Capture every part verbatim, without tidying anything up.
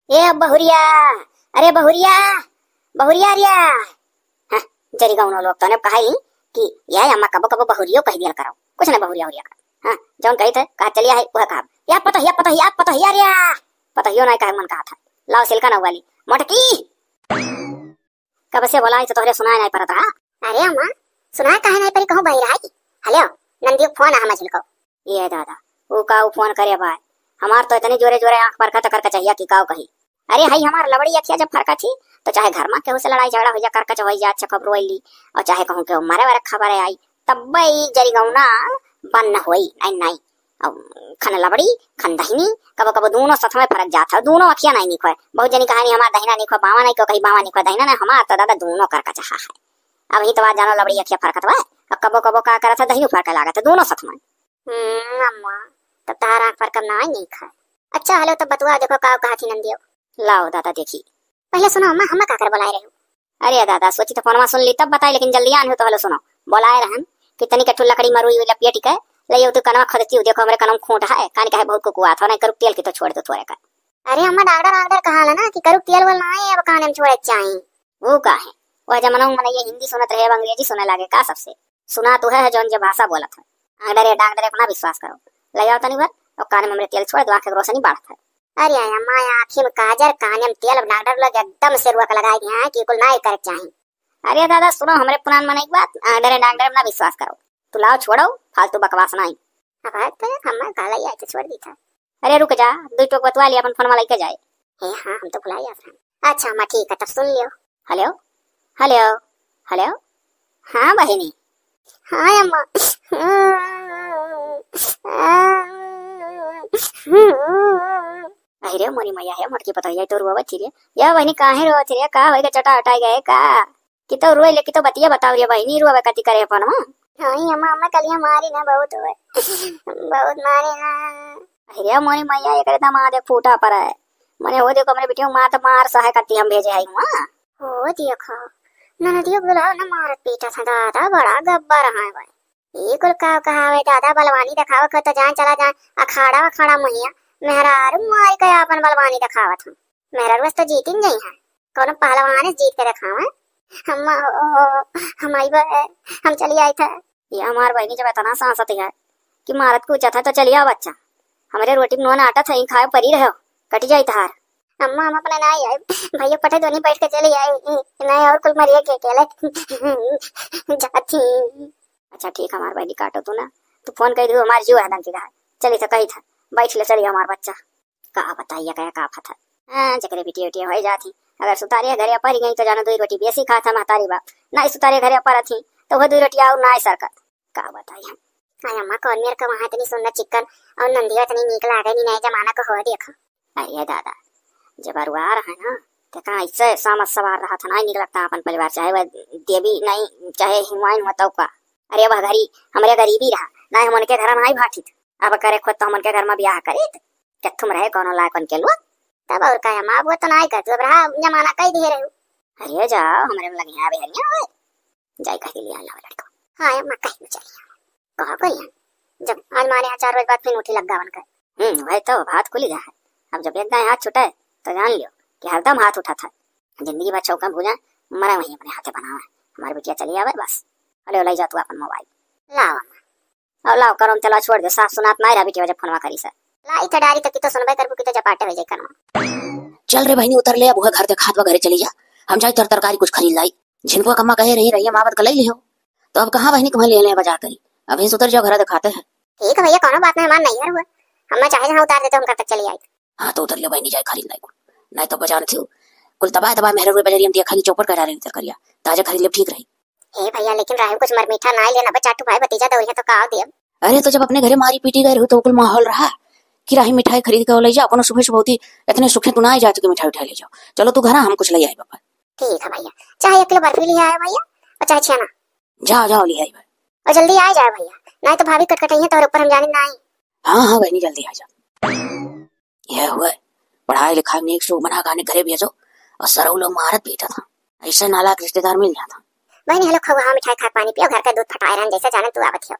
ए बहुरिया, अरे बहुरिया, बहुरिया रिया। हाँ, जरी गौनो लोग तोने कहाई कि या अम्मा कबो कबो बहुरियो कह दिया करो। कुछ ना बहुरिया उरिया करो। हाँ, जौन कही थे, कहा चलिया है, वह कहा। या पतोहिया, पतोहिया, पतोहिया रिया। पतोहियो ना कहे मन कहा था। लाओ सिल्का ना वाली। मोटकी। कब से बोलाई तो तोहरे सुनाए नाई परत रहा। अरे अम्मा, सुनाए काहे नाई परी, कहूँ बहिराई? हेलो, नंदियो फोन आ हमझिन को। ये दादा, ऊ का ऊ फोन करे बाय? हमार तो इतनी जोरे जोरे आँख परखत करकचहिया कि काऊ कही। अरे हई हमार लबड़ी अखिया जब फरकत ही, तो चाहे घर मा केहू से लड़ाई झगड़ा होइ जा, करकच होइ जा, अच्छा खबर रोई ली, और चाहे कहूँ केहू मरे वरे खबर आई, तब ई जरिगौना बन होई, नहीं, नहीं। अब खन लबड़ी, खन दहिनी, कबो कबो दूनो सथ में फरक जात है, दूनो अखिया नहीं निक होए। बहुत जनी कहानी हमार दहिना निक होए, बावा नहीं, को कही बावा निक होए, दहिना नहीं, हमार तो दादा दूनो करकचहा है। अब ही तो बात जानो लबड़ी अखिया फरकत बा, अब कबो कबो का करत है, दहिनू फरके लागत है, दूनो सथ में। हम्म, अम्मा, तब तहार आँख फरकब ना निक है। अच्छा, हेलो, तब बतुआ देखो का कहा थी नंदियो। लाओ दादा देखी। पहले सुनो अम्मा, हम्मा का कर बुलाए रहे हो? अरे दादा, सोची तो फोनवा सुन ली तब बताई, लेकिन जल्दी आन हो तो हेलो सुनो। बोलाए रहन कि तनी के ठू लकड़ी मरुई लपियटी के ले तू कनवा खोदती हो, देखो हमरे कनवा में खूंट है, कान का है बहुत कुकुआत हो, नहीं करुक तेल की तो छोड़ दो थोड़े का। अरे अम्मा, डॉक्टर डॉक्टर कहा ना कि करुक तेल वाला नहीं, अब कान में छोड़े चाही। वो का है? वह जमाना में मनई हिंदी सुनत रहे, अब अंग्रेजी सुने लागे का सबसे? सुना तो है, है जौन जे भाषा बोलत है। डॉक्टर डॉक्टर अपना विश्वास करो। ले जाओ तनी भर और कान में हमरे तेल छोड़ दो, आँख के रोशनी बढ़त है। अरे अम्मा, आँखी में काजर, काने में तेल, अब डॉक्टर लोग एकदम से रोक लगाए दिया है कि कुल ना करे चाही। अरे दादा सुनो, हमरे पुरान मनई की बात, डरे डॉक्टर ना विश्वास करो। तू लाओ छोड़ो, फालतू बकवास नहीं। अब आज तो हमार काला ही आके छोड़ दी था। अरे रुक जा, दो टोक बतवा लिया, अपन फोन में लेके जाए। हे हाँ, हम तो भुला जात रहन। अच्छा अम्मा, ठीक है, तब सुन लियो। Hello, hello, hello. हाँ बहिनी। हाँ अम्मा। अरे मोरी मैया, हे मोटकी पतोहिया, तो रोवत थी रे। या बहिनी, काहे रोवत थी रे? का होई गे, चटा हटाई गए का? कि तो रोए ले, कि तो बतिया बताओ रे बहिनी, रोवे कति करे अपन हो? हाँ अम्मा, अम्मा कलिया मारी ना बहुत हुए। बहुत मारी ना। अरे मोरी मैया, एकरे दामाद एक फूटा पर है। मने हो देखो, हमरे बिटिया मात मार सहे कति हम भेजे आई हुआ। हो देखो, ननदियो बुलाओ ना, मारत पीटत है दादा, बड़ा गब्बर है भाई। ई कुल का कहावे दादा, बलवानी देखावे के तो जान चला जाए अखाड़ा अखाड़ा महिया, मेहरारू मारी के आपन बलवानी देखावत हूँ। मेहरारू तो जीतिन जाई है, कौनो पहलवान से जीत के देखावे। हम, ओ, हम आइबे, हम चली आई थे। ये हमार बहिनी जब इतना सांसत है कि मारत कूचत है तो चली आओ बच्चा, हमरे रोटी में नून आटा था, खाए परी रहो, कटी जाई तहार। अम्मा, हम अपने ना आई, भैया पटे दोनी बैठ के चली आई, नहीं और कुल मरिए के अकेले। जाती। अच्छा ठीक, हमार बहिनी काटो तू ना, तू फोन कर दू, हमार जीव हदन की रहा। चली तो कही था, बैठ ले, चली हमार बच्चा। का बताइए, का, का फथा। हाँ, जकरे बिटिया उटिया होई जात ही, अगर सुतारे घरे पर गई तो जानो दुई रोटी बेसी खात है महतारी बाप, ना सुतारे घरे पर थी तो वो दुई रोटी और ना सरकत। का बताई हम। अरे अम्मा, कौन मेर का वहाँ इतनी सुंदर चिकन और नंदिया इतनी नीक लागे, नहीं नए जमाना को हो देखो। अरे दादा, जब अरुआर है ना, ते का ऐसे समझ सवार रहा था ना, नीक लगता अपन परिवार, चाहे वह देवी नहीं, चाहे हिमाइन हो तो का। अरे वह घरी हमरे गरीबी रहा, ना हम उनके घर में आई भाठी थे। अब करे खुद तो हम उनके घर में ब्याह करे थे। क्या तुम रहे कौनो लायक उनके लोग? तब और का अम्मा, वो तो ना ही कर, तू अब रहा जमाना कई दिए रहे। अरे जाओ, हमरे में लगी है बेहरिया होए। जाई कह के लिया लावे लड़को। हाँ अम्मा, कहीं में चली। कहा करिया, जब आज मारे यहाँ चार बजे बाद फिर उठी लग गावन कर। हम्म, वही तो बात खुली है। अब जब एक दाएं हाथ छूटे तो जान लियो कि हरदम हाथ उठा था। जिंदगी भर चौका भूजा, मरा वहीं अपने हाथे बनावा। हमारे बिटिया चली आवे बस। अरे ले जा तू अपन मोबाइल। लाओ अम्मा। और लाओ करो तेला छोड़ दे, साफ सुनात नहीं रहा बिटिया जब फोनवा करी से। लाई तो डारी तो कितो सुनबे करबू, कितो जपाटे हो जाए कनवा। चल रे बहिनी, उतर ले, अब वह घर देखात बा, घरे चली जा। हम जाई तर तरकारी कुछ खरीद लाई। झिनपुआ कम्मा कहे रही, रही मावत का ले लिहो। तो अब कहाँ बहिनी तुम्हें ले ले बाजार करी? अभी से उतर जाओ, घर देखाते हैं। ठीक है भैया, कौनो बात नहीं, हमार नैहर हुआ, हम चाहे जहाँ उतार देते, हम घर तक चली आई। हाँ तो उतर लियो बहिनी, जाए खरीद लाई कुल। नहीं तो बजान थी कुल दबाए दबाए मेहरे रुए बजरियम दिया खाली चौपट करा रही तरकारिया। ताजा खरीद ले ठीक रही। ए भैया, लेकिन राही कुछ मर मीठा ना लेना बे, चाटू भाई भतीजा दौरिया तो का दियब? अरे तो जब अपने घरे मारी पीटी गए रहो तो कुल माहौल रहा कि राही मिठाई खरीद के ले जा, अपनो सुबह सुबह होती इतने सुखे तू ना आ जाए तो कि मिठाई उठाई ले जाओ। चलो तू घर आ, हम कुछ ले आए बाबा। ठीक है भैया, चाहे एक किलो बर्फी ले आए भैया, और चाहे छेना। जाओ जाओ ले आई भाई। और जल्दी आ जाए भैया, नहीं तो भाभी कटकटाइए तोहरे ऊपर, हम जाने ना आई। हाँ हाँ बहनी, जल्दी आ जाओ। यह हुआ है, पढ़ाई लिखाई में एक सौ बना गाने घरे भेजो और सरऊ लोग मारत पीटा था, ऐसे नालायक रिश्तेदार मिल जाता। बहनी हेलो, खाओ हाँ मिठाई खा, पानी पियो, घर का दूध फटाए रहन जैसे जाने तू आवत हो।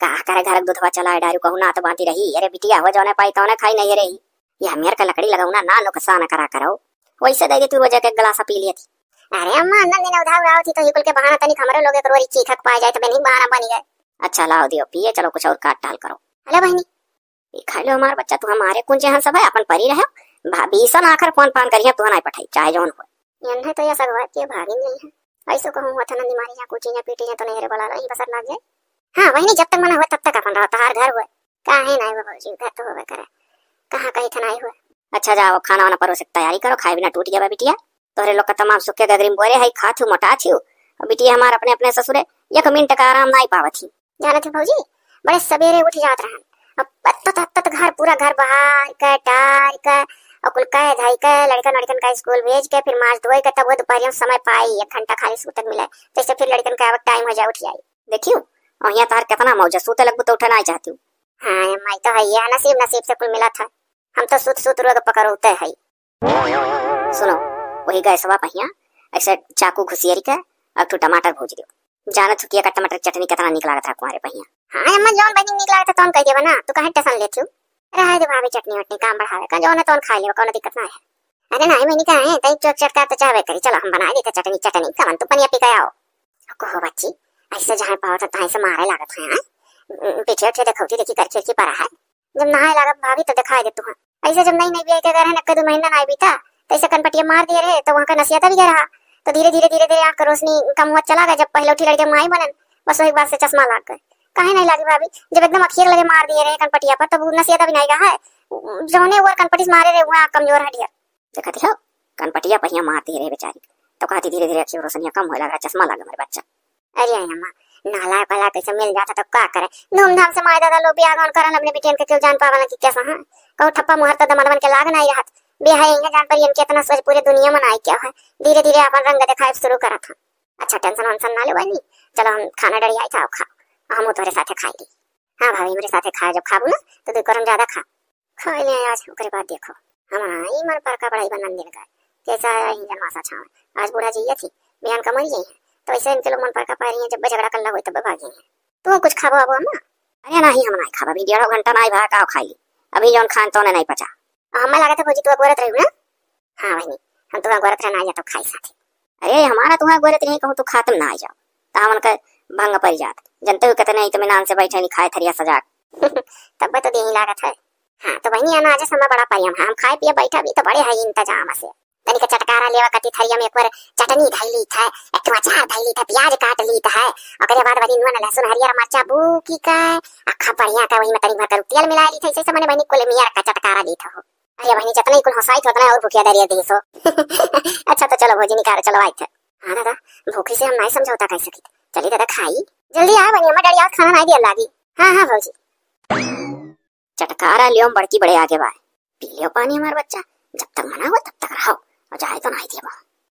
का करे घर का दूधवा चलाए डारू कहूँ ना तो बांटी रही। अरे बिटिया हो जौने पाई तौने खाई नहीं रही। यह मेर का लकड़ी लगौना ना नुकसान करा करो। वैसे दे दे तू रोज एक, एक गिलास पी लिया थी। अरे अम्मा, अन्ना दिन उधार उड़ावत ही तो ही कुल के बहाना तनिक हमरे लोग एक रोरी चीखक पाए जाए तो नहीं बहाना बनी गए। अच्छा लाओ दियो पिए, चलो कुछ और काट टाल करो। हेलो बहनी। ई खा लो हमार बच्चा, तू हमारे कुंजे हन सब है, अपन परी रहे। भाभी सन आखिर फोन फान करिए, तू नहीं पठाई, चाहे जौन हो। इन्हें तो यह सगवा के भाभी नहीं है। ऐसे कहूँ हुआ था नंदी मारी या कुछ या पीटी या तो नहीं रे बोला लो, यहीं बसर लाग जाए। हाँ, वही नहीं, जब तक मना हुआ तब तक अपन रहो, तहार घर हुआ। काहे नहीं हुआ भौजी, घर तो होबे करे। कहाँ कहीं था नहीं हुआ। अच्छा जाओ, खाना वाना परोसे के तैयारी करो, खाए बिना टूट गया बिटिया। तोहरे लोग का तमाम सुखे गगरी में बोरे है, खा थू मोटा थू। और बिटिया हमार अपने अपने ससुरे एक मिनट का आराम नहीं पावत ही। जानत हो भौजी, बड़े सवेरे उठ जात रहन। अब तत तत घर, पूरा घर बहार के, टार के, और कुल कह धाई के, लड़कन लड़कन का स्कूल भेज के, फिर माज धोए के, तब वो दोपहरिया में समय पाई, एक घंटा खाली सूतक मिले, जैसे फिर लड़कन का अब टाइम हो जाए, उठ जाए। देखियो, और यहाँ तार कितना मौज है, सूते लगबू तो उठे नहीं चाहती हूँ। हाँ, माई तो है, ये नसीब, नसीब से कुल मिला था। हम तो सूत सूत रोग पकड़ते है। सुनो, वही गैसवा पहिया ऐसे चाकू घुसियरी के अब तू टमाटर भूज दियो। जानत हो कि एकर टमाटर चटनी कितना नीक लागत है कुंवारे पहिया। हाँ अम्मा, जौन बनी नीक लागत है तौन कह देबा ना, तू काहे टेंशन लेत हू? रहे दे भाभी, चटनी वटनी काम बढ़ावे का, जौन है तौन खा लेबा, कौनो दिक्कत ना है। अरे नहीं बनी का है, तई चोट चटका तो चाहबे करी, चलो हम बनाए देते चटनी, चटनी कवन तू पनिया पी के आओ। कहो बच्ची, ऐसे जहाँ पाओ तो तहाँ से मारे लागत है, हाँ? पीछे उठे देखौती देखी करके की परा है। जब नहाए लागत भाभी तो दिखाई दे तुहा। ऐसे जब नई नई बियाह के घर है, नक्के दो महीना ना बीता, तो ऐसे कनपटिया मार दिए रहे, तो वहाँ का नसिया तब गया रहा। तो धीरे धीरे धीरे धीरे आँख का रोशनी कम हुआ चला गया। जब पहले उठी लड़के माई बनन, बस वही बात से चश्मा लाग गए। काहे नहीं लागी भाभी, जब एकदम अखियर लगे मार दिए रहे कनपटिया पर, तब उ नसिया तब नहीं गया है। जौने ओर कनपटी से मारे रहे, वहाँ कमजोर है ढेर। देखत हो, कनपटिया पहिया मार दिए रहे बेचारी, तो कहती धीरे धीरे अखियों रोशनिया कम होए लगा, चश्मा लागे मेरे बच्चा। अरे अम्मा, नालायक वाला कैसे मिल जाता तो का करे? धूमधाम से माय दादा लोग बियाह गौन करन, अपने बिटियन के क्यों जान पावला कि कैसा है? कहू ठप्पा मुहर तो दमदमन के लाग नहीं रहत। बियाह यहीं जान पर इनके इतना सोच पूरे दुनिया मनाई क्या है? धीरे धीरे अपन रंग दिखाए शुरू करत हैं। अच्छा टेंशन वेंशन ना ले बहनी, चलो हम खाना डरियाई था, खाओ, हम तोरे साथे खाई ली। हाँ भाभी, मेरे साथे खाए, जब खाबू ना तो दो करम ज्यादा खा। खइले आज, ओकरे बाद देखो। हमारा ई मन पर का बड़ाई बनन दिन का। कैसा आया ही जनवासा छावे। आज बूढ़ा जी थी, बिहान का मरी जाई है। तो ऐसे इनके लोग मन पर का पा रही हैं, जब झगड़ा करला होई तब भागी हैं। तू कुछ खाबो आबो अम्मा? अरे नहीं, हम नहीं खाबा, अभी डेढ़ घंटा नहीं भा का खाई। अभी जौन खान तौने नहीं पचा। हमें लागत है भौजी तू अगोरत रही ना? हाँ बहनी, हम तू अगोरत रहना या तो खाई साथे। अरे हमारा तुहा अगोरत नहीं कहूँ तू खातम ना आ जाओ। तो हमन का भंग पड़ जात। जनते हुए कहते नहीं, इत्मीनान से बैठे नहीं खाए थरिया सजाक। तब तो देही लागत है। हाँ, तो बहिनी, अनाज समय बड़ा परियम है, हम खाए पिए बैठा भी तो बड़े है इंतजाम से। तनिक चटकारा लेवा कती थरिया में एक बार चटनी धई लीत है, एक ठो अचार धई लीत है, प्याज काट लीत है, ओकरे बाद बड़ी नून, लहसुन, हरियर मरचा बूकी का, अखा बढ़िया का वही में तनिक भर कर तेल मिला लीत है, इसे से मने बहिनी कुल मियर का चटकारा लीत हो। अरे बहिनी, जितना ही कुल हंसाई थी उतना और भूखिया दरिया दी सो। अच्छा तो चलो भौजी निकाल चलो आई थे। हाँ दादा, भूखी से हम नहीं समझौता कर सकी। चली दादा खाई। जल्दी आ बहिनी, हमारे डैडी आज खाना नहीं दिया लागी। हाँ हाँ भौजी। चटकारा लियो, हम बड़की बड़े आगे बाय। पी लियो पानी हमार बच्चा, जब तक मना हुआ तब तक रहो, और जाए तो नहीं देबो।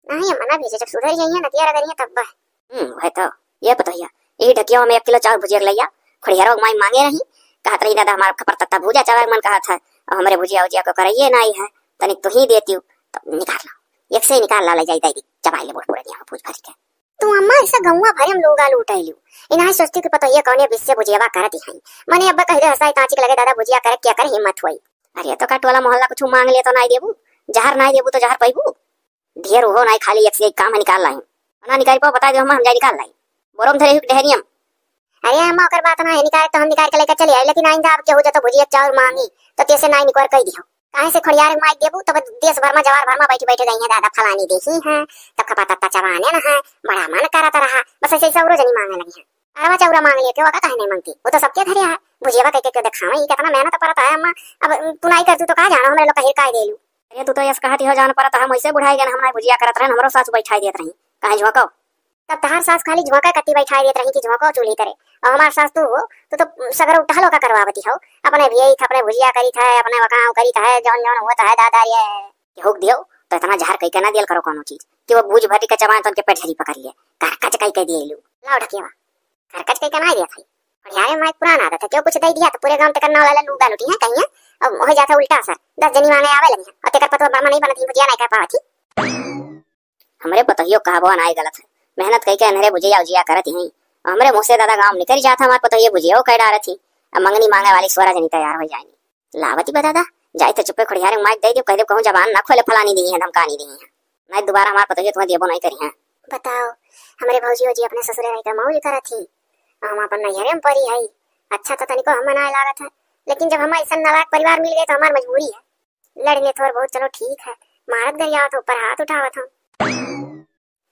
नहीं अम्मा ना भेजे, जब सुधर जाइए नदिया रगड़िए तब बा। हम्म, वह तो। ये पतोहिया, यही ढकिया में एक किलो चाउर भुजिया के लइया, खड़ियारो माई मांगे रही, कहत रही दादा हमार खपर तत्ता भुजा चावल मन कहत है, और हमरे भुजिया उजिया को करइए नहीं है, तनिक तू ही देती हूँ, तो निकाल लो, एक से ही निकाल ला, ले जाई दाई दी, चबाई ले बोल पूरे दिया भूज भर के। तू अम्मा ऐसा गौवा भरे में लोगा लूट आइलू। इन्हें सोचती कि पतोहिया कौने बिस्से भुजियावा करत ही। मने अब्बा कह दे हंसाई तांची के लगे दादा भुजिया करे क्या करे हिम्मत होई। अरे तो का टोला मोहल्ला कुछ मांग ले तो नाई देबू, जहर नाई देबू तो जहर पैबू। ढेर उहो नाई खाली एक से एक काम है निकाल लाई। ना निकाल पाओ बता दे हम, हम जाए निकाल लाई। बोरो में धरे हुई डहरियम। अरे अम्मा ओकर बात ना है, निकाल तो हम निकाल के लेकर चले आए, लेकिन आइंदा अब केहू जब तो भुजिया चाउर मांगी तो तेसे नाई निकोर कह दियो। काहे से खड़ियार माइक देबू, तब देश भर में जवार भर में बैठी बैठी गई है, दादा फलानी देखी है, तब खपा तत्ता चबाने न है, बड़ा मन करत रहा, बस ऐसे ऐसे औरो जनी मांगे लगी है। अरवा चौरा मांग लेते हो, का काहे नहीं मांगती? वो तो सबके घरे है। भुजियावा कह के क्यों दिखावे, ये कितना मेहनत परत है अम्मा। अब तू नहीं करती तो का जानो, हमरे लोग कहिर काय देलू। अरे तू तो यस कहती हो जान परत, हम ऐसे बुढ़ाई गए, हम नहीं भुजिया करत रहन, हमरो सासू बैठाई देत रही, कहे झोंको। तब तहार सास खाली झोंका कत्ती बैठाई देत रही कि झोंको चूल्ही तरे। और हमार सास तू हो, तू तो सगरो टहलो का करवावती हो। अपने भी यही था, अपने भुजिया करी था, अपने वकाव करी था, जौन जौन होता है दादा रे। कि होक दियो, तो इतना जहर कई के ना दियल करो कोनो चीज, कि वो भूज भरी के चबाए तो उनके पेट झरी पकड़ लिए। करकच कई के दिए लू। लाओ ढकेवा। करकच कई के ना दिया था। और यार, हमारी पुराना आदत है, क्यों कुछ दे दिया तो पूरे गांव तक नाव लाला लूगा लुटी है कहीं है। अब हो जाता उल्टा असर, दस जनी मांगे आवे लगी है, और तेकर पतवा ब्राह्मण नहीं बनती, भुजिया नहीं कर पावती। हमरे पतोहियो कहबो नाई गलत है, मेहनत कई के अन्हरे भुजिया उजिया करत ही, और हमरे मुँह से दादा गाँव निकल जात है, हमार पतोहियो भुजियो कह डारत ही। अब मंगनी मांगे वाली सोरा जनी तैयार हो जाएनी। लावती बा दादा, जाई तो चुप्पे खड़ियारे माइक दे दियो, कह दे कहूँ जबान ना खोले, फलानी दी है, धमकानी दी है, नहीं दोबारा हमार पतोहियो तुम्हें देबो नहीं करी है। बताओ, हमरे भौजी ओजी अपने ससुरे रह के मौज करत ही, और हम अपन नैहरे में परी है। अच्छा तो तनिको हम मनाए लागत है, लेकिन जब हम ऐसा नालायक परिवार मिल गए तो हमार मजबूरी है। लड़ने थोर बहुत चलो ठीक है, मारत गरियावत ऊपर हाथ उठावत हम।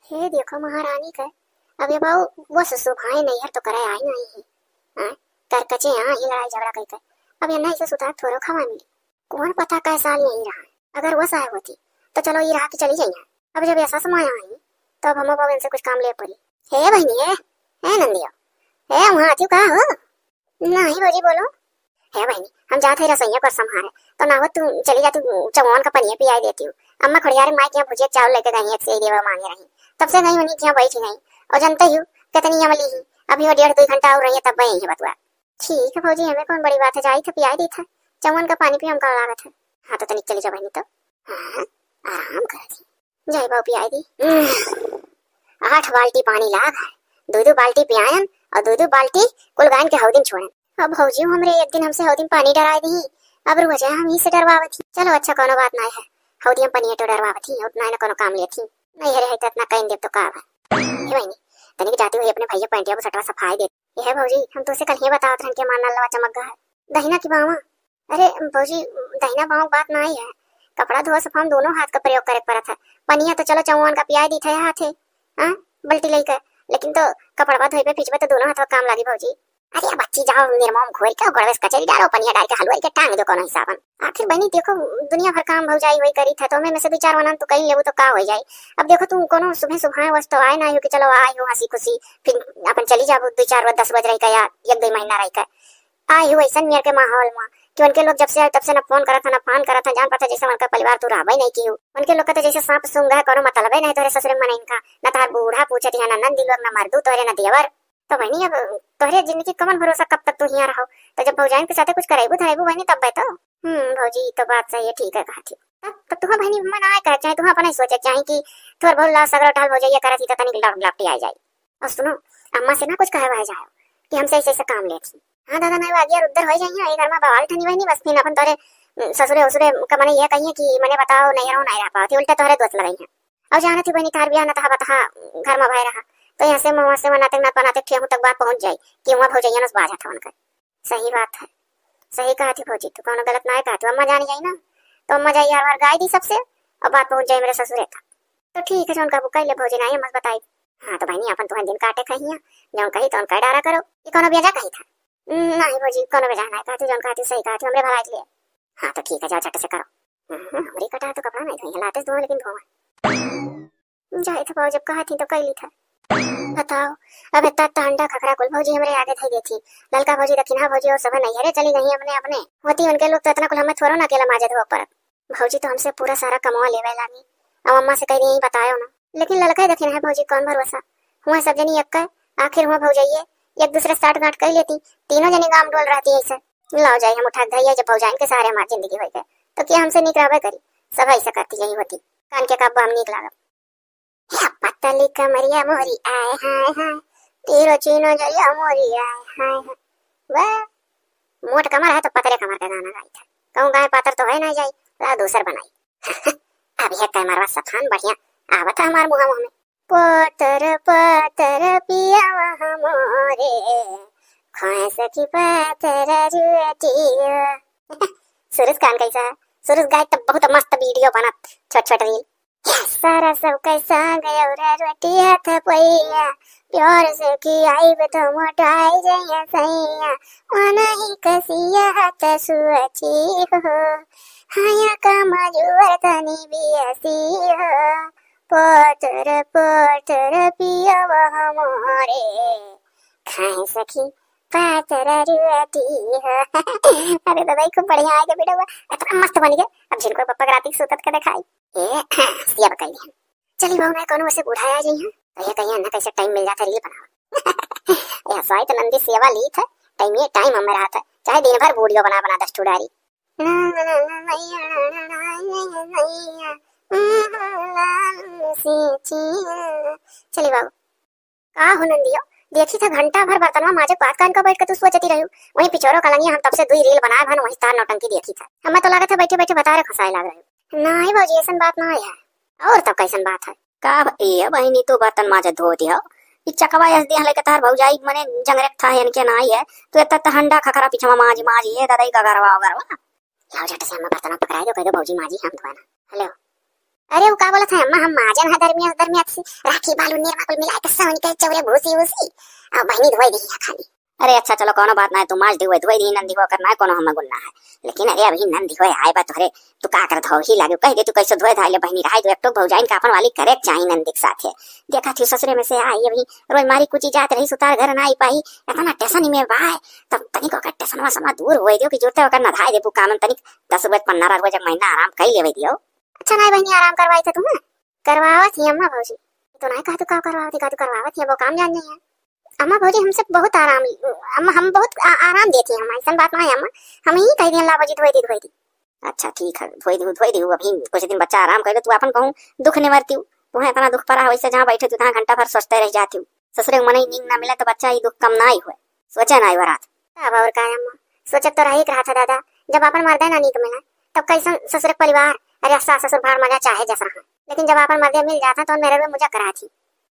हे देखो महारानी के, अब ये बाऊ वो ससुर भाई नैहर तो करे आई नहीं है, हाँ? कर कचे यहाँ ही लड़ाई झगड़ा कई के, अब ये नहीं से सुधार थोरो खवा मिली। कौन पता कै साल यहीं रहा है। अगर वो साहब होती तो चलो ये रहा कि चली जाइए। अब जब ऐसा समय आई तो अब हम बाऊ इनसे कुछ काम ले पड़ी। हे बहनी, हे, हे नंदिया, हे वहाँ आती का हो? नहीं भौजी, बोलो। हे बहनी, हम जात है रसोइया को संभारे, तो ना हो तू चली जा, तू चौवन का पनिया पियाई देती हूँ। अम्मा खड़ियारे माई के यहाँ भुजिया चावल लेके गई, एक से ही देवा मांगे रही, तब से गई उन्हीं के यहाँ बैठी नहीं। और जानते ही हो, कितनी अमली ही, अभी वो डेढ़ दो घंटा और रही है, तब यही है बतुआ। ठीक है भौजी, हमें कौन बड़ी बात है, जाई थे पियाई दी थे, चौवन का पानी पिया, हम का लागत है। हाँ तो तनिक चली जाओ बहनी, तो हाँ, आराम कर दी। जाई बाऊ पियाई दी। आठ बाल्टी पानी लाग है, दो दो बाल्टी पियायन और दो दो बाल्टी कुल गायन के हौदिन छोड़न। अब भौजी हमरे एक दिन हमसे हौदिन पानी डराए दी, अब रुआ जाए हम ही से डरवावत ही। चलो अच्छा, कोनो बात ना है, हौदी हम पनिया तो डरवावत ही, उतना ना कोनो काम लेत ही। नहीं हरे है तो इतना कहीं देव तो का है। हे बहनी, तनिक जाती हुई अपने भैया पैंटिया बुसटवा सफाई दे। यह भौजी, हम तुझसे कल ही बतावत रहन के हमार नलवा चमक गा है। दहिना की बावा, अरे भौजी, दहिना बावा बात ना आई है, कपड़ा धोआ सफा में दोनों हाथ का प्रयोग करे के पड़त है। पनिया तो चलो चौवन का पियाई दी थे हाथे, हाँ, बल्टी लेके, लेकिन तो कपड़वा धोइबे फीचबे तो दोनों हाथ काम लागी भौजी। अरे बच्ची, जाओ निरमा में घोर के गोड़वे से कचरी डालो, पनिया डाल के हलवाई के टांग दो कोनो हिसाबन। आखिर बहनी देखो, दुनिया भर काम भौजाई वही करी था, तो हमें में से दो चार वनन तो कहीं लेबू तो का हो जाई। अब देखो तुम कोनो सुबह सुबह वस्तु आए ना हो कि चलो आए हो हंसी खुशी, फिर अपन चली जाबू दो चार रोज, दस रोज रह के या एक दो महीना रह के। आए हो ऐसा नियर के माहौल में कि उनके लोग जब से आए तब से ना फोन करत है ना फान करत है, जान पड़ता जैसे उनका परिवार तू रहबे नहीं की हो। उनके लोग का तो जैसे सांप सूंघ है, कोनो मतलबे नहीं तोरे ससुरे में इनका, ना तार बूढ़ा पूछत है, ना नंदी लोग, ना मर्दू तोरे, ना देवर। तो बहनी अब तोहरे जिंदगी कवन भरोसा, कब तक तू हियां रहो, तो जब भौजाइन के साथे कुछ करेबू धरेबू बहनी तब तो। हम्म भौजी, ई तो बात सही है, ठीक है कहा थी। तब तो तुहा बहनी मन आए करे चाहे तुहा अपना ही सोचे चाहे कि थोर बहुत लाज सगरो ढाल भौजैया करे थी तो तनिक लौट लपटी आ जाए। और सुनो, अम्मा से ना कुछ कहवाए जाओ कि हमसे ऐसे ऐसे काम ले थी। हाँ दादा, नहीं वो आगे यार उधर हो जाइए, ये घर में बवाल ठनी बहनी, बस फिर अपन तोरे ससुरे उसुरे का मने यह कहिए कि मने बताओ नहीं रहो नहीं रह पाओ थी, उल्टे तोहरे दोस्त लगाई है। और जाना थी बहनी तार बियाह न तहा बतहा घर में भय रहा, तो यहाँ से मुँह से वहाँ नाते नात बनाते ठेहू तक बात पहुँच जाए कि वहाँ भौजैया नस बाजा था उनका। सही बात है, सही कहा थी भौजी, तू कौनो गलत ना कहा, तू अम्मा जानी जाई ना, तो अम्मा जाई यार वार गाय दी सबसे और बात पहुँच जाए मेरे ससुरे तक। तो ठीक है, जौन कहबू कह ले भौजी, नहीं मत बताई। हाँ तो बहनी अपन तुम्हें दिन काटे कहिया, जौन कही तौन कह डारा करो, ये कौनो बेजा कही था। नहीं भौजी, कौनो बेजा नहीं कहा थी, जौन कहा थी सही कहा थी, हमरे भलाई के लिए। हाँ तो ठीक है, जाओ झट से करो। हम्म, हमरी कटा तो कपड़ा नहीं धोई है, लाते धो लेकिन धोवा। जाए थे बाबू, जब कहा थी तो कैली था। बताओ, अब इतना टांडा खखरा कुल भौजी हमरे आगे धई देती। ललका भौजी, दखिना भौजी और सब नैहरे चली गई अपने अपने। होती उनके लोग तो इतना कुल हमें थोड़ो ना अकेला माजे धोआ परत। भौजी तो हमसे पूरा सारा कमवा लेवे लागी। अब अम्मा से कह दी यही बतायो ना, लेकिन ललका ही दखिना है भौजी, कौन भरोसा। हुआ सब जनी एक, आखिर हुआ भौजाइये एक दूसरे साठ गांठ कर लेती, तीनों जनी गांव डोल रहती ऐसे। लाओ जाए हम उठा के धैया, जब भौजाइन के सहारे हमारी जिंदगी होई गए, तो क्या हमसे निक रहबे करी? सब ऐसा करती यही होती, कान के काबा हम निक लागब। या पतली कमरिया मोरी आए हाय हाय, तीरो चीनो जरिया मोरी आए हाय हाय। वाह, मोट कमर है तो पतरे कमर का गाना गाई था। कहूँ गाय पातर तो है ना जाई, ला दूसर बनाई। अब यह कैमरवा सफान बढ़िया आवत है हमार मुँह मुँह में। पातर पातर पियावा हमरे, खाए सखी पातर रोटिया। सुरेश खान कैसा है? सुरेश गाय तब बहुत मस्त वीडियो बनत, छोट छोट रील। सारा सब कैसा गया रे रोटिया था पैया, प्यार से खियाई तो मोटाई जाइया सैया, मन ही कसिया हाथ सुअची हो, हाया का मजूर तनी बियसी हो, पातर पातर पियावा हमरे, खाए सखी पातर रोटी हो। अरे दादा, ई खूब बढ़िया आए के वीडियो, इतना मस्त बन गया। अब जिनको पप्पा के राती सुतत के दिखाई। ए, सिया बकैली हम। चली बहू, मैं कोनो वैसे बूढ़ा आ जाई हूँ, तो ये कहिए ना कैसे टाइम मिल जाता रील बनाओ। ए, हसवाई तो नंदी सेवा ली था, टाइम ये टाइम हमें रहा था, चाहे दिन भर वीडियो बना बना दस ठुडारी। चली बाबू। का हो नंदियो, देखी था घंटा भर बर्तनवा माजे के बाद कान का बैठ के तू सोचती रही। वहीं पिछोरो कलंगिया हम तब से दुई रील बनाए भन वहीं तार नौटंकी देखी था। हमें तो लागत है बैठे बैठे बतारे खसाए लाग रही। नहीं भौजी, ऐसन बात ना है। और तब कैसन बात है? का भ-, ए बहिनी, तू बर्तन माजे धो दियो। ई चकवा यस दिया लेके तार भौजाई मने जंगरेक था इनके नाई है। तू एतना हंडा खखरा पिछवा माज माज ये दादा ई गगरवा गरवा। लाओ झट से अम्मा बर्तन पकड़ाई दो, कह दो भौजी माजी हम धोए ना। हेलो। अरे वो का बोलत है अम्मा, हम माजन है धर्मिया धर्मिया से राखी बालू निरमा कुल मिला के सावन के चौरे भूसी भूसी। अब बहिनी धोए दी है खाली। अरे अच्छा चलो कौनो बात ना है, तू माज दियो धोए दी नंदी हो करना है कोनो हमें गुन्ना है। लेकिन अरे अभी नंदी हो आए बा तोहरे, तू का कर धो ही लागे, कह दे तू कैसे धोए धाले बहिनी रहाई दो एक ठो भौजाइन का अपन वाली करे के चाही नंदी के साथ है। देखा थी ससुरे में से आई अभी रोज मारी कुची जात रही सुतार घर ना आई पाई, इतना टेंशन में बा है। तब तनिक ओकर टेंशनवा समा दूर होए दियो कि जुरते ओकर नधाए देबू कामन तनिक दस रुपये पन्ना रह जब महीना आराम कर लेवे दियो। अच्छा नाई बहिनी आराम करवाई थे तुम? करवावत ही अम्मा भौजी। तो नाई कहा तू का करवावत ही, का तू करवावत ही, अब वो काम जान जाइए। अम्मा भौजी हमसे बहुत आराम, अम्मा हम बहुत आ, आराम देती हैं हम, ऐसन बात ना है अम्मा। हम ही कह दिए ला भौजी धोई दी धोई दी। अच्छा ठीक है धोई दी धोई दी, अभी कुछ दिन बच्चा आराम कर ले तू अपन कहूँ दुख निवरती हूँ। तुम्हें इतना दुख पड़ा है वैसे जहाँ बैठे तू तहाँ घंटा भर सोचते रह जाती हूँ। ससुरे के मनई नींद ना मिले तो बच्चा ई दुख कम ना ही होए। सोचे ना आई बरात। अब और का अम्मा, सोचत तो रही रहा था दादा, जब अपन मर्दे ना नीक मिले तब कैसन ससुर के परिवार, अरे सास ससुर भार मजा चाहे जस रहा, लेकिन जब अपन मर्दे मिल जाता तो मेरे में मुझे करा थी।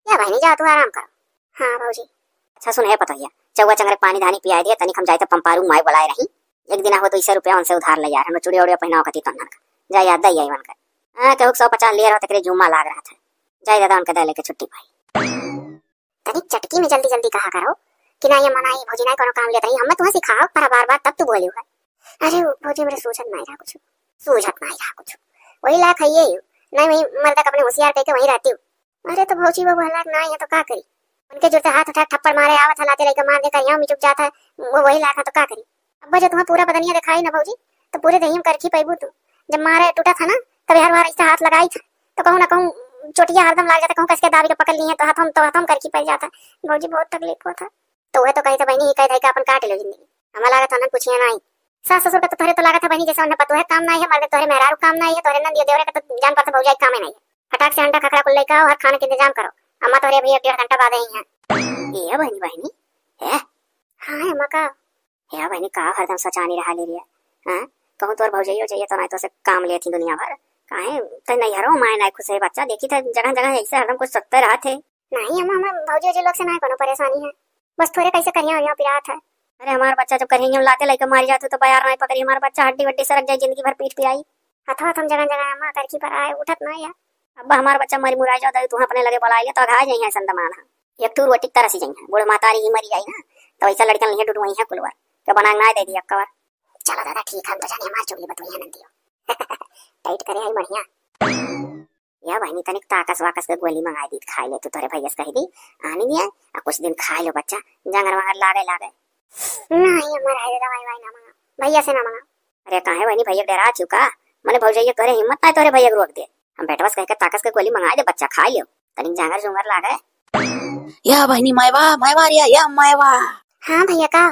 या बहिनी जाओ तू आराम करो। हाँ भौजी। अच्छा सुन है पतोहिया, चौवा चंगरे पानी धानी पियाए दिया तनिक हम जाए तो पंपारू माई बुलाए रही। एक दिन हो तो इसे रुपया उनसे उधार ले यार, हम चुड़िया उड़िया पहनाओ कती तन्नन का। जा याद दई आई बनकर। हाँ केहू सौ पचास ले रहा तकरे जुम्मा लाग रहा था। जाए दादा उनका दे लेके छुट्टी पाई। तनी चटकी में जल्दी जल्दी कहा करो कि ना ये मना ये भौजी ना कोनो काम लेत रही, हमें तुम्हें सिखाओ पर बार बार तब तू बोली है। अरे वो भौजी मेरे सूझत ना रहा कुछ। सूझत ना रहा कुछ। वही लायक है ये। नहीं वही मर्दा अपने होशियार कह के वहीं रहती हूँ। अरे तो भौजी वो हलाक ना है तो का करी? उनके जुरते हाथ उठा थप्पड़ मारे आवत है लाते लेके मार दे करिया मिचुक जाता है। वो वही लायक है तो का करी? अब जो तुम्हें पूरा बदनिया दिखाई ना भौजी तो पूरे देही में करखी पैबू तू। जब मारे टूटा था ना तब यार वहाँ ऐसा हाथ लगाई था तो कहूँ ना कहूँ चोटिया हरदम लाग जाता, कहूँ कसके दाबी के पकड़ लिए तो हाथों तो हाथों करखी पड़ जाता। भौजी बहुत तकलीफ होता। तो वह तो कही था बहनी ही कह दे अपन काट लो जिंदगी। हमें लागत है ना पूछिए ना आई। सास ससुर का तो तोहरे तो लागत है बहनी जैसे उन्हें पतोह काम ना है, मर्द तोहरे मेहरारू काम ना है, तोहरे नंद देवरे का तो जान पड़ता भौजाई काम है नहीं। फटाक से अंडा खखरा कुल लेकर आओ और खाने के इंतजाम करो। अम्मा तोहरे अभी एक डेढ़ घंटा बाद आई हैं। ए बहनी बहनी। है? हाँ है अम्मा का। हे बहनी का हरदम सचानी रहा ले रिया। हाँ? कहूँ तोर भौजइयो जइए तो नहीं तो से काम लेती दुनिया भर। काहे? ते नैहरो माए नहीं खुश है बच्चा, देखी था जगह जगह ऐसे हरदम कुछ सत्ते रहा थे। नहीं अम्मा, हमार भौजी उजी लोग से नहीं कोनो परेशानी है, बस थोड़े कैसे करिया उरिया पिरात है। अरे हमार बच्चा जब करिया लाते लेके मारी जाते तो बयार नहीं पकड़ी, हमार बच्चा हड्डी वड्डी सरक जाए जिंदगी भर पीठ पिराई। हथवा थम जगह जगह अम्मा करखी पर आए उठत नहीं है। अब हमार बच्चा मरी मुराई जाओ दे तू अपने लगे बुला ले तो अघा जाइए संदमान है। एक ठू रोटी तरसी जाइए बूढ़ मातारी ही मरी जाई ना तो ऐसा लड़कन लिए डुडुआई है कुलवर के बना ना दे दिया कवर। चलो दादा ठीक है, हम तो जाने हमार चुगली बतुइया नंदियो। टाइट करे आई बढ़िया। या बहनी तनिक ताकस वाकस के गोली मंगाई दी खाई ले तू तोरे भैया से कही दी आनी दिया। आ कुछ दिन खाई लो बच्चा जंगर वंगर लागे लागे। नहीं हमार है दवाई वाई ना मंगा, भैया से ना मंगा। अरे काहे बहनी भैया डरा चुका? मने भौजैया तोरे हिम्मत ना है तोरे भैया के रोक दे। हम बेटवा से कह के ताकस के गोली मंगा दे बच्चा खाई लियो तनिक जांगर जुंगर लागे। या बहनी मायवा मायवा रे या मायवा। हाँ भैया का?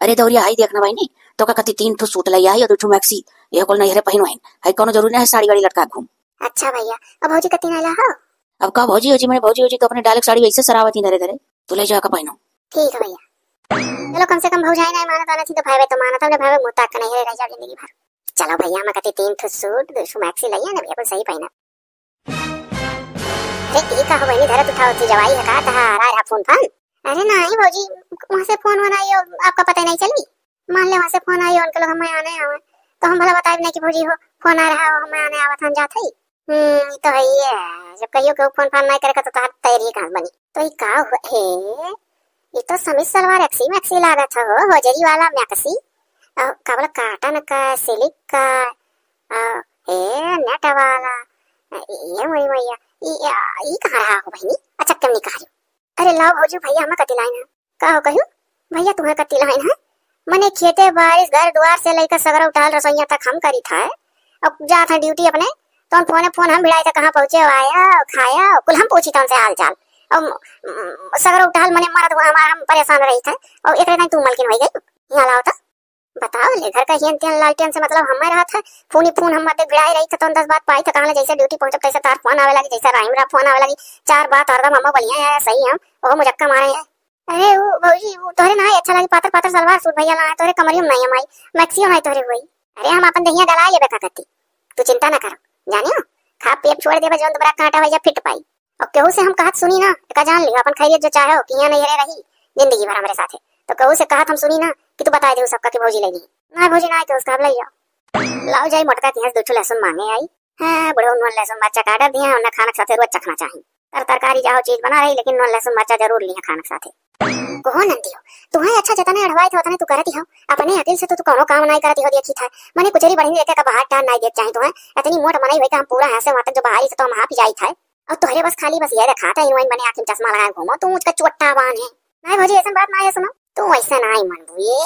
अरे दौरिया हाई देखना बहनी, तो का कति तीन ठो सूट लई आई और दो ठो मैक्सी, ये कुल नैहरे पहिन वहिन। हाई कोनो जरूरी नहीं है साड़ी वाड़ी लटका घूम। अच्छा भैया, अब भौजी कति नहीं ला हो? अब का भौजी हो जी, मैंने भौजी हो जी तो अपने डायलेक्ट साड़ी ऐसे सरावत ही धरे धरे, तू ले जा का पहिनो। ठीक है भैया। चलो कम से कम भौजाई नहीं मानत आना थी तो भाई तो मानत हमने भाई मुता के नहीं रह जाओ जिंदगी भर। चलो भैया हम कति तीन ठो सूट दो ठो मैक्सी लइया ना भैया कुल सही पहिना। अरे ई का हो बहनी धरत उठाओ थी जवाई है का तहा आ रहा फोन फान? अरे नहीं भौजी वहाँ से फोन वोन आइयो आपका पता ही नहीं चली। मान ले वहाँ से फोन आइयो उनके लोग हमें आने आवे तो हम भला बताए नहीं कि भौजी हो फोन आ रहा हो हमें आने आवत हम जात है। हम्म ई तो है ही है जब कहियो केहू फोन फान नहीं करे का तो तहार तैर ही कहाँ बनी। तो ई का हो हे ई तो समीज सलवार एक्सी मैक्सी लागत हो होजरी वाला मैक्सी। अ, का बोला काटन का सिल्क का अ, हे नेट वाला। अ, ये मोरी मैया ई अ, ई कहाँ रहा हो बहनी? अच्छा कम नहीं कहा। अरे लाओ भौजी भैया हम कति लाइन है। का हो कहियो? भैया तुम्हें कति लाइन है? मने खेते बारिश घर द्वार से लेकर सगरा उठाल रसोइया तक हम करी था। अब जात है ड्यूटी अपने तो हम फोने फोन हम भिड़ाए थे कहाँ पहुँचे हो आया खाया कुल हम पूछी था उनसे हाल चाल। अब सगरा उठाल मने मरद हुआ हमारा हम परेशान रही थे। और एक तू मलकिन हो गई यहाँ लाओ तो बताओ ले घर का हियन तियन लालटेन से मतलब हमें रहा था। फोन ही फोन हम मते भिड़ाए रही थे तो दस बात पाई था कहाँ ले जैसे ड्यूटी पहुँचब तैसे तार फोन आवे लगी जैसे राहिम रहा फोन आवे लगी। चार बात हरदम हम बढ़िया है सही हम वो मुझक्का मारे हैं। अरे उ भौजी, उ तोहरे नाहीं अच्छा लागी, पातर पातर सलवार सूट भैया लाए, तोहरे कमरियो में नाहीं हमाई, मैक्सियो नाहीं तोहरे होई। अरे हम आपन देहिया गलाए लेबे का करती, तू चिंता ना करो, जानियो, खा पियब छोड़ देबे, जौन दुबरा कांटा होइ जा फिट पाई। और केहू से हम कहत सुनी ना, एका जान लियो, आपन खैरियत जो चाहो कि हियाँ नैहरे रही जिंदगी भर हमरे साथे, तो केहू से कहत हम सुनी ना कि तू बताए देउ सबका कि भौजी लैली। ना भौजी ना, केहू से कहब लैया। लाओ जाई मोटका के यहाँ से दो ठो लहसुन मांगे आई। हाँ, बुढ़ऊ नून लहसुन मरचा काट दिया, उन्हें खाना के साथे रोज चखना चाही। तर तरकारी जाहो चीज बना रही, लेकिन नून लहसुन मरचा जरूर लिया खाना के साथे। कहो नंदी हो, तुम्हें अच्छा जतने अढ़वाई थे उतने तू करती हो, अपने अकिल से तो तू कोनो काम नाहीं करती हो, देखी था। मने कुचरी बढ़नी लेके का बाहर टान नाहीं देख चाही तुम्हें, इतनी मोट मनई हुई का हम पूरा हंसे वहां तक जो बाहरी से तो हम हाफ जाई था। और तोहरे बस खाली बस ये देखा था, हीरोइन बने आँखी में चश्मा लगाए घूमो, तू मुझका चोट्टा बान है। नाहीं भौजी, ऐसन बात नाहीं है, सुनो, तू ऐसे नाहीं मनबू ये।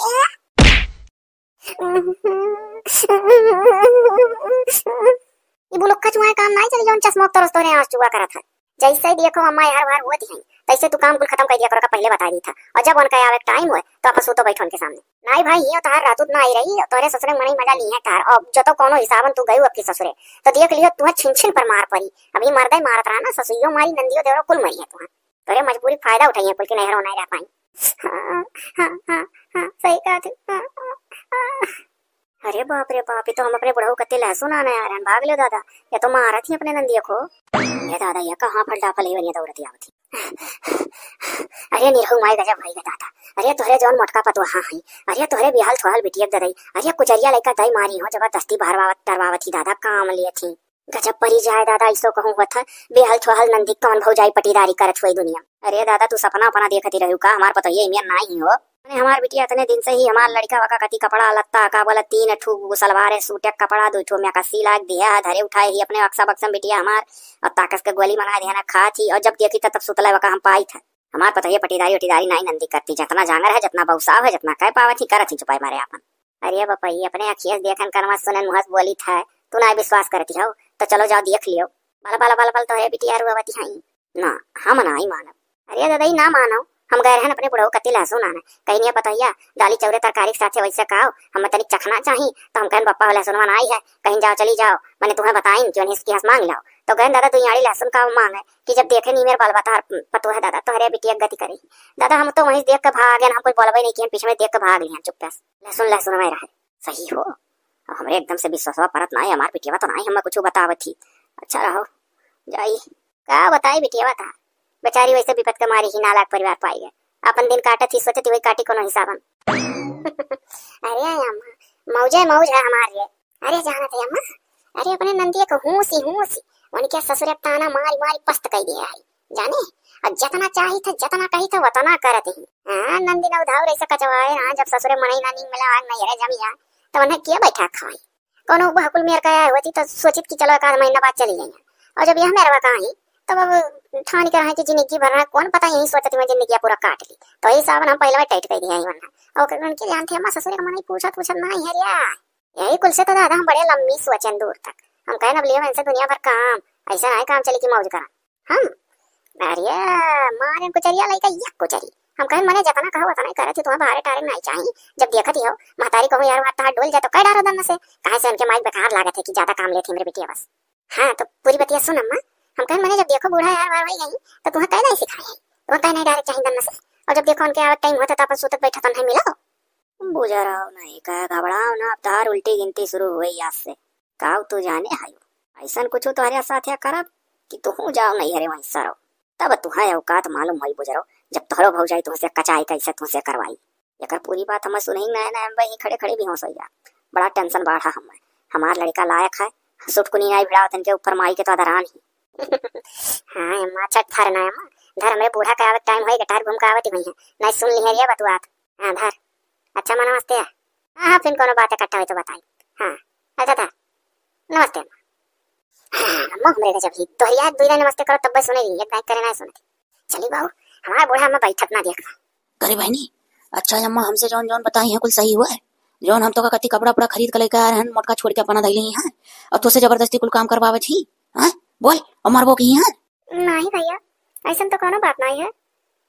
ई बुलुक्का चुआए काम नाहीं चली, जौन चश्मा तरस तोरे आँस चुआ करत है। जैसे देखो अम्मा यार वार होती हैं, तैसे तू काम कुल खत्म कर दिया करो, का पहले बता दी था। और जब उनका आवे टाइम होए, तो आप सूतो बैठो उनके सामने। नाहीं भाई, ये तोहार रातूत ना आई रही, तोहरे ससुरे मनई मजा ली है तार। अब जो तो कोनो हिसाबन तू गई अबकी ससुरे, तो देख लियो, तुहे छिन छिन पर मार पड़ी। अभी मर्दे मारत रहा ना, ससुइयो मारी, नंदियो देवरो कुल मरी है तुहे। तोहरे मजबूरी फायदा उठाई है कुल की, नैहरो नाहीं रह पाई। हाँ, हाँ, हाँ, हाँ, सही कहा तू। हाँ, हाँ, हाँ। अरे बाप रे बाप, ये तो हम अपने बुढ़ऊ कत्ते लहसुन आने आ रहे हैं, भाग लो दादा, ये तो मारत ही अपने नंदिया को। ये दादा, ये कहाँ फल डाफल है, ये दौड़ती आवती। अरे निरहू माई गजब भई ग दादा, अरे तोहरे जौन मोटका पतोहा है, अरे तोहरे बिहाल थोहल बिटिया ददई, अरे कुचरिया लइका दई मारी हो, जबरदस्ती बहरवावत डरवावत ही दादा, काम लिए थी। गजब परी जाए दादा, ऐसो कहूँ होत है, बेहल छोहल नंदी कौन भौजाई पटीदारी करत हुई दुनिया। अरे दादा, तू सपना अपना देखती रहू का? हमार पतोहिया इमिया नाहीं हो। अरे हमार बिटिया इतने दिन से ही हमार लड़का वका कती कपड़ा लत्ता का बोला, तीन ठू सलवार है, सूट एक कपड़ा, दो ठू में कस्सी लाग दिया है, धरे उठाए ही अपने अक्सा बक्सम बिटिया हमार, और ताकस के गोली मंगा दिया ना खात ही, और जब देखी तब सुतला वका हम पाई था। हमार पतोहिया पटीदारी उटीदारी नाहीं नंदी करती, जितना जांगर है, जितना बौसाव है, जितना कह पावत ही, करत ही चुपाई मारे आपन। अरे बपई, अपने अखियस देखन, कनवा सुनन, मुहस बोली था, तू ना विश्वास करती हो, तो चलो जाओ देख लियो। बल, बल, बल, बल, तोहरे बिटिया रुआवती हई। ना, हम नाहीं मानब। अरे ददई, ना मानो, हम गए रहन अपने बुढ़ऊ कत्ती लहसुन आने। कहीं नहीं पतोहिया, दाली चौरे तरकारी के साथे वैसे खाओ, हम तनी चखना चाही, तो हम कहन बप्पा लहसुनवा ना आई है, कहीं जाओ चली जाओ, मने तुम्हें बताइन कि उन्हें इसकी हंस मांग लाओ। तो गए दादा दुई आड़ी लहसुन का मांगे कि जब देखे नहीं मेरे बाल बता पतोह है दादा, तोहरे बिटिया गति करी। दादा हम तो वहीं देख के भाग गए, हम कुछ बोलबे नहीं किए, पीछे में देख के भाग लिया चुप्पे से। लहसुन लहसुन में रहे। सही हो, अब हमरे एकदम से विश्वासवा परत ना है, हमार बिटिया तो ना है, हमें कुछ बतावत ही। अच्छा रहो, जाई। का बताई बिटिया था, बेचारी वैसे विपत के मारी ही नालायक परिवार पाई गए। अपन दिन काटत ही, सोचत ही वही काटी कोनो हिसाबन। अरे अम्मा, मौजे मौज है हमार ये। अरे जानत है अम्मा, अरे अपने नंदिया को हूसी हूसी, उनके ससुरे ताना मारी मारी पस्त कई दिया है, जाने? और जितना चाही था, जितना कही था, उतना करत ही। हाँ, नंदी ना उधार ऐसे कचवाए ना, जब ससुरे मनई ना नीम मिला, आग नहीं रे जमिया, तो उन्हें किया बैठा खाई। कोनो बहकुल मेर का आए होती तो सोचित कि चलो एक आध महीना बाद चली जाइए। और जब यह मेरवा का आई, तब अब ठान के रहे कि जिंदगी भर रहे, कौन पता यही सोचत में जिंदगी पूरा काट ली। तो यही सावन हम पहले टाइट कर दिया ही वरना। और उनके जानते अम्मा ससुरे का मनई पूछत पूछत ना है रे। यही कुल से तो दादा हम बड़े लम्बी सोचन दूर तक। हम कहन अब लियो इनसे दुनिया भर काम, ऐसा नहीं काम चली कि मौज करा। हम? अरे मारे कुचरिया लइका, या कुचरी। हम कहन मने जतना कहो उतना ही करत ही, तुम्हें भारे टारे नहीं चाही। जब देखत ही हो महतारी कहूँ यार बात तहार डोल जाए तो कह डारो दन से। काहे से उनके माई बेकार लागत है कि ज्यादा काम लेत ही मेरे बिटिया बस। हाँ तो पूरी बतिया सुन अम्मा, हम कहन मने जब देखो बूढ़ा यार वार हो गई तो तुम्हें कह नहीं सिखाए है, तुम्हें कह नहीं डारे चाही दन से। और जब देखो उनके आवत टाइम होता तो अपन सूतत बैठत नहीं मिलो। बुझराव नहीं का, घबराव ना, अब तहार उल्टी गिनती शुरू हुई आज से। काव तू जाने हायो, ऐसन कुछ तोहरे साथ या करब कि तुहू जाओ नहीं हरे वहीं सरो। तब तुहे औकात मालूम होई बुजरो, जब तोहरो भौजाई तुहसे कचाई कैसे तुहसे करवाई। एकर पूरी बात हमें सुनही नया नया में वहीं खड़े खड़े बेहोश हो जा। बड़ा टेंशन बाढ़ा हमें। हमार लड़का लायक है, सुटकुनी नहीं भिड़ावत इनके ऊपर माई के तो अदरान ही। हाँ अम्मा, छठ धर ना अम्मा, धर हमरे बूढ़ा के आवत टाइम होई, गटार घूम के आवत ही हुई है, नहीं सुन ली है रे बतुआत। हाँ धर। अच्छा माँ नमस्ते। हाँ हाँ, फिर कोनो बात इकट्ठा हुई तो बताई। हाँ। अच्छा धर। नमस्ते अम्मा। हाँ अम्मा, हमरे गजब ही तोहरी याद दुई नमस्ते करो तब सुने ली, एक दाई करे ना सुने। चली बाबू, हमारा बूढ़ा हमें बैठत ना देख। करे बहनी, अच्छा अम्मा हमसे जौन जौन बताई है कुल सही हुआ है? जौन हम तो का कति कपड़ा उपड़ा खरीद के लेके आ रहे हैं, मोटका छोड़ के अपना धैले ही है, और तुझसे जबरदस्ती कुल काम करवावत ही, हैं? बोल, और मरबो की है? नहीं भैया, ऐसन तो कोनो बात नहीं है,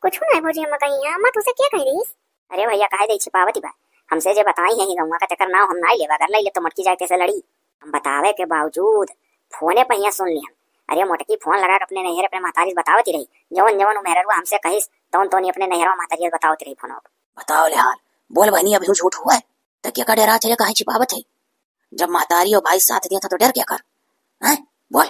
कुछ नहीं भौजी हम कही है। अम्मा तुझसे क्या कह रही? अरे भैया, काहे दे छिपावती बा? हमसे जे बताई है ही गौवा का, तेकर नाव हम नहीं लेबा, अगर ले ले तो मोटकी जाए से लड़ी। हम बतावे के बावजूद फोने पहिया सुन लिहन। अरे मोटकी फोन लगा के अपने नैहर अपने महतारी से बतावती रही, जवन जवन उ मेहररुआ हमसे कहिस, तौन तौन अपने नैहरवा महतरिया बतावत रही फोन। बताओ ले हाल, बोल बहिनी, अभी झूठ हुआ है? त क्या का डरा चले, काहे छिपावत है? जब महतारी और भाई साथ दिया था तो डर क्या कर, हैं? बोल।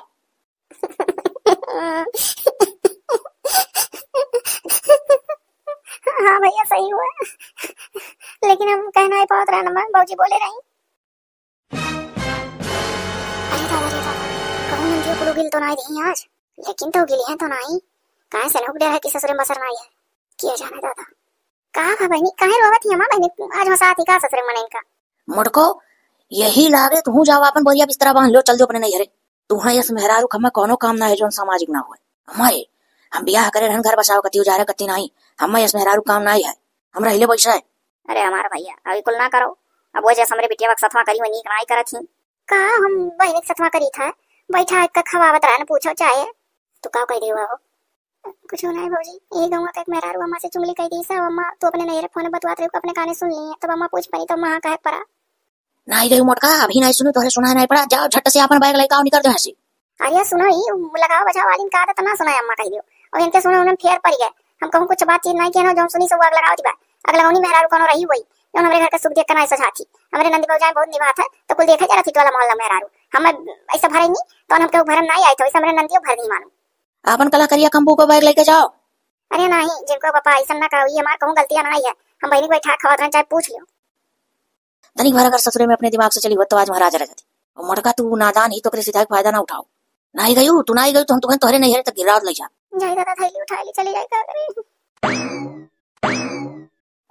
हाँ भैया, सही हुआ, लेकिन हम कहना ही पावत रहा ना, भौजी बोले रही। अरे दादा रे दादा, कहूँ नंदियो कुलू गिल तो नाई रही आज, लेकिन तो गिली है तो नाई, काहे से लोग डर है कि ससुरे में बसर नाई है। किया जाने दादा। का बा बहिनी, काहे रोवत ही अम्मा बहिनी, आज मसा आती का ससुरे में मनइन का? मोटको, यही लागे तू जाओ, अपन बोरिया बिस्तरा बांध लो, चल दो अपने नैहरे। तू हाँ यस मेहरारू खम्मा कौनो काम ना है जौन सामाजिक ना हुए। हमारे, हम बियाह करे रहन घर बसाओ कती उजारे कती नाई, हम्मा यस मेहरारू काम नाई है, हम रहिले बैठा है। अरे हमार भैया, अभी कुल ना करो, अब वो जैसे हमरे बिटिया के सथवा करी, वो नीक नाई करत ही। का हम बहिनी के सथवा करी था, बैठा एक का खवावत रहन, पूछो चाहे। तू का कह देवा हो? कुछ नहीं भौजी, यही गौवा का एक मेहरारू अम्मा से चुगली कह दी सा, अम्मा तू अपने नैहरे फोन बतवात रही, अपने काने सुन ली है, तब अम्मा पूछ पड़ी तो अम्मा कहे पड़ा। नहीं गई मोटका, अभी नहीं सुनू, तोहरे सुना नहीं पड़ा, जाओ झट से अपन बैग लेके आओ, निकल दो यहाँ से। अरे सुनो ही, लगाओ बजाओ वाली का आदत ना सुनाए अम्मा कह दियो, और इनके सुनो उन्हें फेर पड़ गए। हम कहूँ कुछ बातचीत नहीं किया ना, जो सुनी सब आग लगाओ दिबा। अगला उन्हीं मेहरारू कोनो रही हुई, जो हमरे घर का सुख देख के नहीं सजाती। हमरे नंदी भौजाई बहुत निभात है, तो कुल देखे जरा थी टोला मोहल्ला मेहरारू। हम ऐसा भरे नहीं, तो हम केहू भरम नहीं आए थे, वैसे हमरे नंदियो भर नहीं मानू। अपन कला करिया कम्बू को बैग लेके जाओ। अरे नहीं, जिनको पापा ऐसा ना कहो, ये हमार कहूँ गलतियाँ नहीं है। हम बहनी को बैठा खवात रहन, चाहे पूछ लियो। तनिक भर अगर ससुरे में अपने दिमाग से चली होत तो आज महाराज रह जाती। और मोटका तू नादान ही, तो ओकरे सिधाई फायदा ना उठाओ। नाई गयू, तू नाई गयू तो हम तुहन तोहरे नैहरे तक गिरावत लई जा। जाई दादा, थैली उठा ली, चली जाई का करी?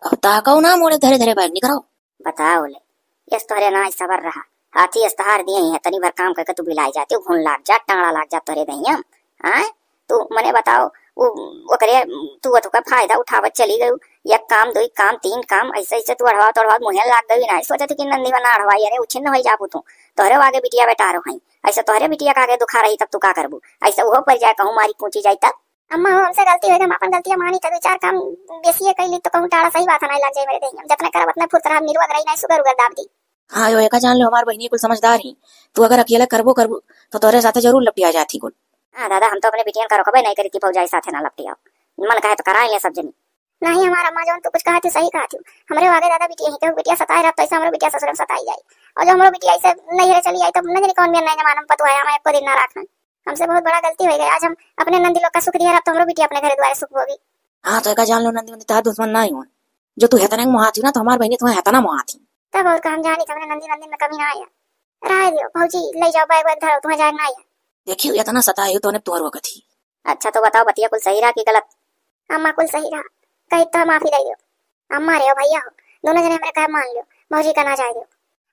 अब ताकऊ ना मोड़े, धरे धरे बैग निकरो। बताओ ले, यस तोहरे नाई सबर रहा। हाथी यस तहार दिए ही है, तनी भर काम करके तू बिलाई जाती, घुन लाग जा, टांगड़ा लाग जा तोहरे दहिया। आय, तू मने बताओ, उ, ओकरे, तू ओतका फायदा उठावत चली गयू। एक काम, दुई काम, तीन काम, ऐसे, ऐसे तू अढ़वा, तोड़वा, मुँहे लाग गई ना। सोचत कि नंदी बना अढ़वाई, अरे उछिन्न होई जाबू तू। तोहरे आगे बिटिया बेटा रहो हई, ऐसे तोहरे बिटिया का आगे दुखा रही, तब तू का करबू? ऐसे उहो पर जाए, कहूँ मारी कूची जाई तब। अम्मा हो, हमसे गलती हो गई, हम अपन गलतियाँ मानी, तब चार काम बेसिए कैली तो कहूँ टाड़ा सही बात है, नहीं लग जाए मेरे देही। हम जितना करब उतना फुर्त रहब, निरुआ रही नहीं, सुगर उगर दाब दी। हाँ, यो एका जान लो, हमार बहिनी कुल समझदार ही। तू अगर अकेले करबो करबो, तो तोरे साथे जरूर लपटिया जाती कुल। हाँ दादा, हम तो अपने बिटियन का रोकबे नहीं करी थी, भौजाई साथे ना लपटियाओ। मन कहे तो कराए ले सब जनी। नहीं, हमार अम्मा जौन तू कुछ कहा थी, सही कहा थी। हमरे आगे दादा बिटिया ही, केहू बिटिया सताए रहब, तो ऐसे हमरो बिटिया ससुर में सताई जाई। और जो हमरो बिटिया ऐसे नैहरे चली आई, तब न जानी कौन मेर नहीं जमाना में पतुआ है, हमें एको दिन ना राखन। हमसे बहुत बड़ा गलती हो गई। आज हम अपने नंदी लोग का सुख दिया रहब, तो हमरो बिटिया अपने घरे द्वारे सुख होगी। हाँ, तो एका जान लो नंदी, नंदी तार दुश्मन ना ही हो। जो तू हेतना मोहात ही ना, तो हमार बहिनी तुम्हें हेतना मोहात ही। तब और का हम जानी, तो हमरे नंदी, नंदी में कमी ना आया। राय दियो, भौजी, ले जाओ, बैग वैग धरो, तुम्हें जाए ना आया। देखियो, इतना सताए हो, तो उन्हें तोहर वक्त ही। अच्छा, तो बताओ, बतिया कुल सही रहा कि गलत? अम्मा, कुल सही रहा, कही तो माफी दे दियो। अम्मा रे, भैया हो, दोनों जने हमरे कहे मान लियो, भौजी का ना जाए दियो।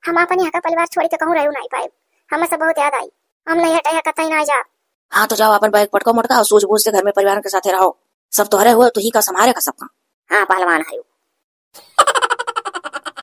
हम अपन यहाँ का परिवार छोड़ी के कहूँ रहू नहीं पाए, हमें सब बहुत याद आई। हम नहीं हटे, कतई ना जा। हाँ, तो जाओ, अपन बैग पटको मोटका और सूझबूझ से घर में परिवार के साथे रहो। सब तोहरे हुए, तू ही का संभारे का सबका। हाँ, पहलवान है।